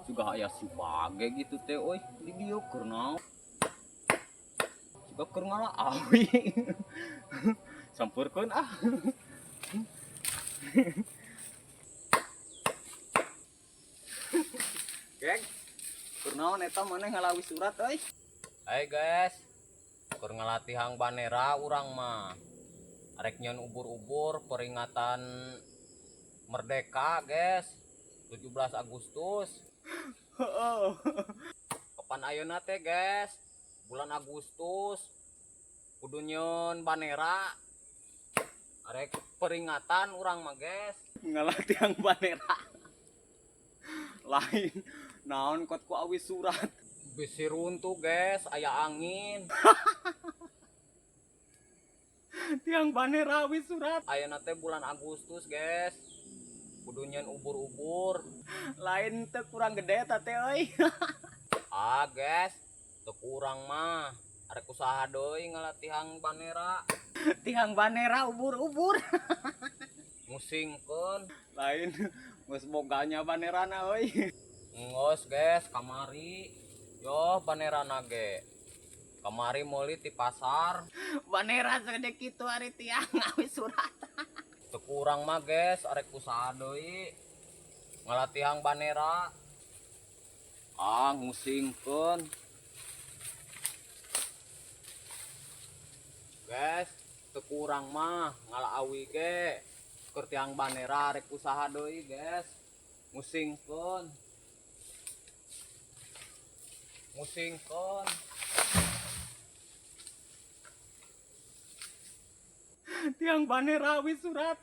Juga aya si bage gitu teh euy di dieu keur naon. Juga keur ngala awi. Sampeurkeun ah. Geng, keur naon eta maneh ngalawi surat euy? Hai guys, keur ngalatihang banera urang mah. Arek nyeun ubur-ubur peringatan merdeka guys, 17 Agustus. Heeh. Kapan ayeuna teh guys? Bulan Agustus. Kudu nyeun banera. Arek peringatan urang mah guys. Ngalatihang banera. Lain naon kot ku awi surat. Bisi runtuh guys, aya angin. Tiang banera awi surat. Ayeuna teh bulan Agustus guys. Kudu nyeun ubur-ubur. Lain teu kurang gede ta teh euy. Ah guys, teu kurang mah. Arek usaha deui ngalatihang banera. Tiang banera ubur-ubur. Musingkeun. Lain geus boganya banerana euy. Ngos guys, kamari. Yo banerana ge. Kamari meuli ti pasar. Banera segede kitu ari tiang awi surat. Teu kurang mah guys, arek usaha deui. Ngalatihang banera. Ah, musingkeun. Guys, teu kurang mah ngala awi ge. Keur tiang banera arek usaha deui guys. Musingkeun. Musingkeun. Tiang banera awi surat.